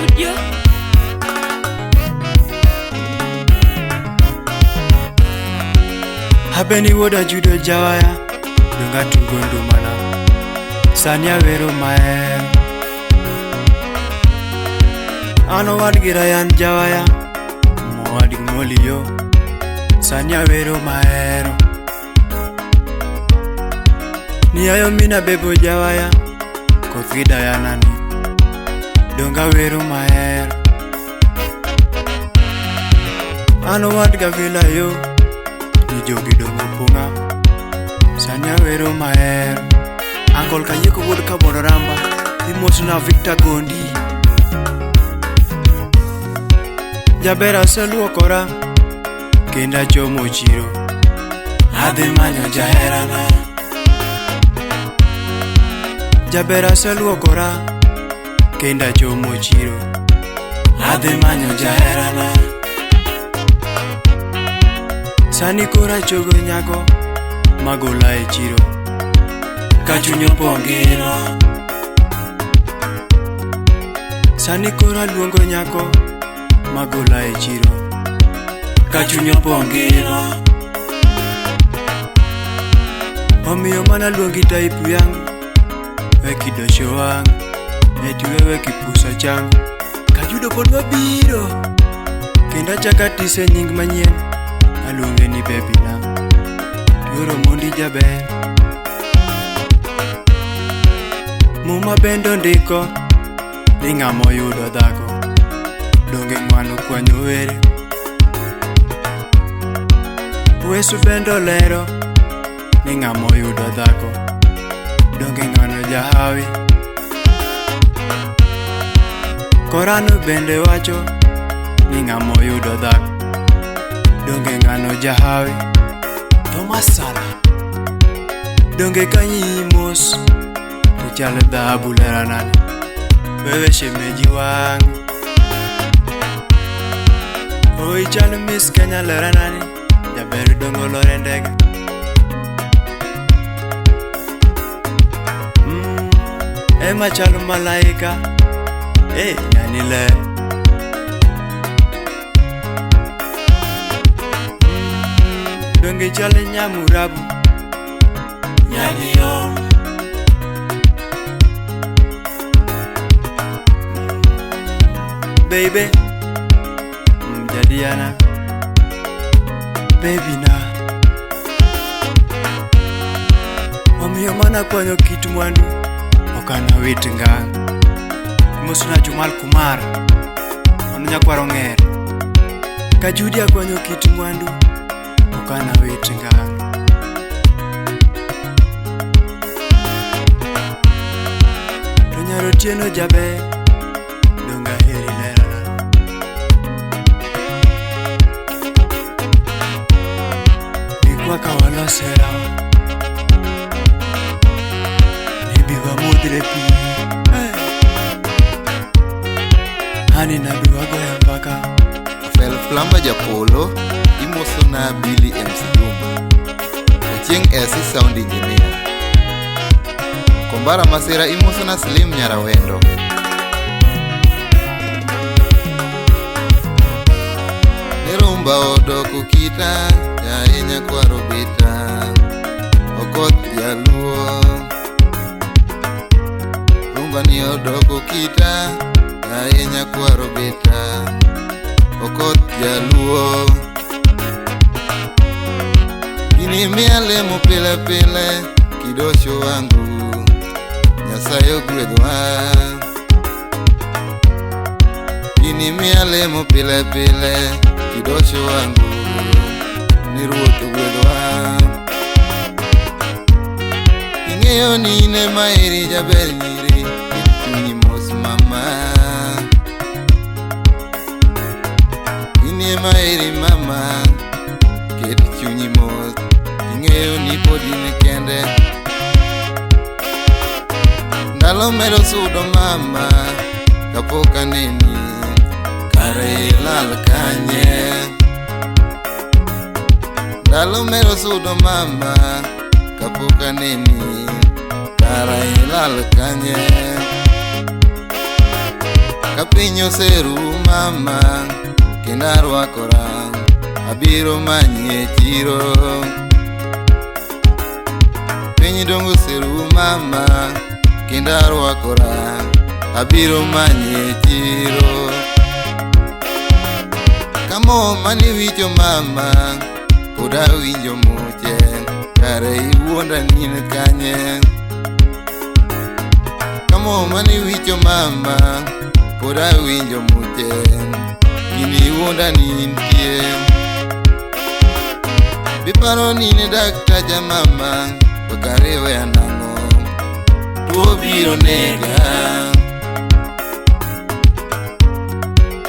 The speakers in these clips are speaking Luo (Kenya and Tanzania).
Studio. Habeni wuoda judo jawaya, donga tugo ndumana. Sani awero maher. An owadgi Rayan jawaya, mowadgi Moliyo. Sani awero mahero. Niayo mina bebo jawaya, koth gi Diana ni. Donga wero mahero. An owadgi Avila yo, ni jogi dongo pong'a. Sani awero mahero. Uncle Kayeko wuod Kabondo Ramba, imosna Victor Gondi. Jaber aseluokora, kendo achomo chiro. Adhi manyo jaherana. Jaber aseluokora, kendo achomo chiro. Adhi manyo jaherana. Sani koro achogo nyako, magola e chiro. Ka chuny opong' gi ilo. Sani koro aluongo nyako, magola e chiro. Ka chuny opong' gi ilo. Omiyo mana luongi type yangu, we kidosho wangu, eti wewe kipusa changu. Kajudo pod wabiro, kendo achaka tise nying manyien, aluonge ni baby na. Tuoro mondi jaber. Muma bende ondiko ni ng'ama oyudo dhako, donge ng'wano kwanyo were. Wesu bende olero ni ng'ama oyudo dhako, donge ng'ano jahawi. Korano bende wacho ni ng'ama oyudo dhako, donge ng'ano jahawi. Thomas Sala, donge kanyi mos, to chalo dhahabu leranani. Wewe shemeji wangu, oi chalo Miss Kenya leranani, jaber dongo lore ndege. Ema chalo malaika, nyani ler. Donge chalo nyamurabu, nyani yom. Baby, mjadiana, baby na. Omiyo mana kwanyo kit mwandu, ok anawit ngang'. Mosna Jumal Kumar, mano nyakwar Ong'er. Kajudi akwanyo kit mwandu, ok anawit ngang'. To nyar Otieno jaber, donge aheri lerana. Gikwa ka walos herawa, ni bi wamodhre pi. Hani na bi wagoyo mbaka. Fel Flamba Japolo, imosona Billy MC Juma. Ochieng' SC Sound Engineer. Kombara Masira imosona Slim Nyarawendo. Nerumba odoko kita, yaye nyakwaro bita. Okoth jaluo. Rumba ni odoko kita, yaye nyakwaro bita. Okoth jaluo. Gini miya lemo pile pile, kidosho wangu, Nyasaye ogwedhwa. Gini miya lemo pile pile, kidosho wangu, ni Ruoth ogwedhwa. Ing'eyo ni in ema eri jaber nyiri, ket chunyi mos mama. In ema eri mama, ket chunyi mos, ing'eyo ni pod in kende. Ndalo medo sudo mama, kapok aneni, kare ilal kanye. Ndalo medo sudo mama, kapok aneni, kara ilal kanye. Ka piny oseru mama, kendo arwakora, abiro manyi e chiro. Piny dong oseru mama, kendo arwakora, abiro manyi e chiro. Kamo maniwicho mama, pod awinjo muche, kare iwuonda ni in kanye. Kamo maniwicho mama, pod awinjo muche, gini iwuonda ni intie. Biparo ni in daktacha mama, to kare iweya nang'o, tuo biro nega.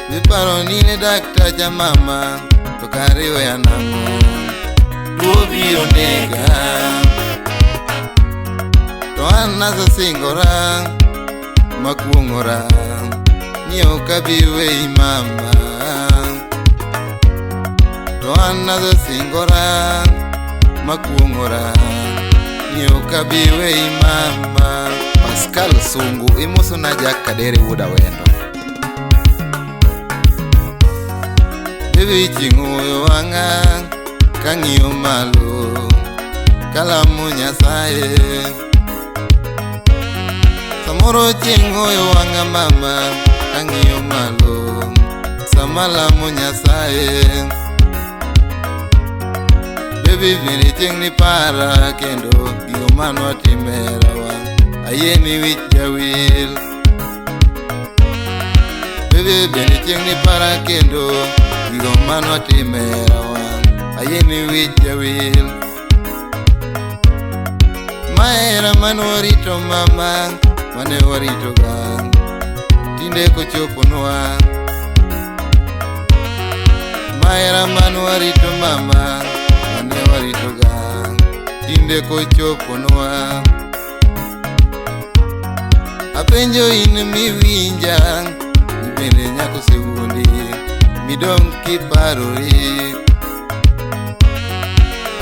Biparo ni in daktacha mama, to kare iweya nang'o, tuo biro nega. To an nasesingora makuong'ora ni ok abi weyi mama. To an nasesingora makuong'ora ni ok abi weyi mama. Pascal Sungu imoso na Jack Kadere wuod Awendo. Baby chieng' oyo wang'a kang'iyo malo kalamo Nyasaye. Samoro chieng' oyo wang'a mama kang'iyo malo sama lamo Nyasaye. Baby bende chieng' ni para kendo gigo manwatimerawa ayie ni wich jawil. Baby bende chieng' ni para kendo gigo manwatimerawa ayie ni wich jawil. Mahera manwarito mama, mane waritoga tinde kochoponwa. Mahera manwarito mama, mane waritoga tinde kochoponwa. Apenjo in miwinja, ni bende nyako osewuondi midong' kiparori.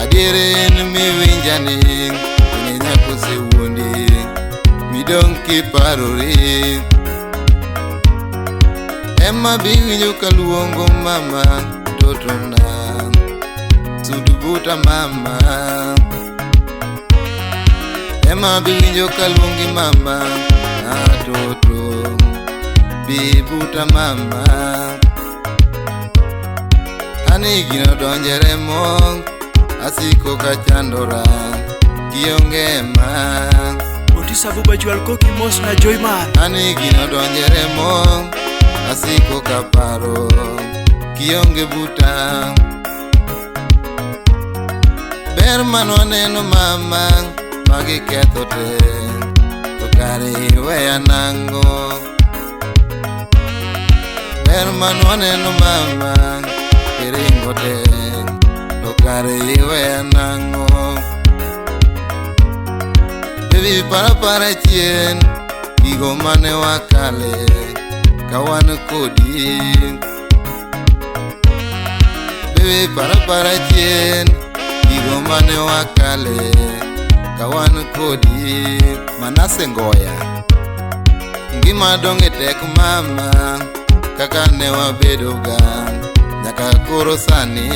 Adier en miwinja ni bende nyako osewuondi midong' kiparori. Ema biwinjo kaluongo mama totona, sud buta mama. Ema biwinjo kaluongi mama, atoto bi buta mama. Ani gino donje remo, asiko kachandora kionge ma. Otisa Buba chwal koki mos na Joyman. Ani gino donje remo, asiko kaparo kionge buta. Ber manwaneno mama, magiketho te, to kare iweya nang'o. Ber manwaneno mama, iringo te, to kare iweya nang'o. Baby parapara chien, gigo mane wakale ka wan kodi. Baby parapara chien, gigo mane wakale ka wan kodi. Manase Ngoya. Ngima donge tek mama, kaka ne wabedoga nyaka koro sani.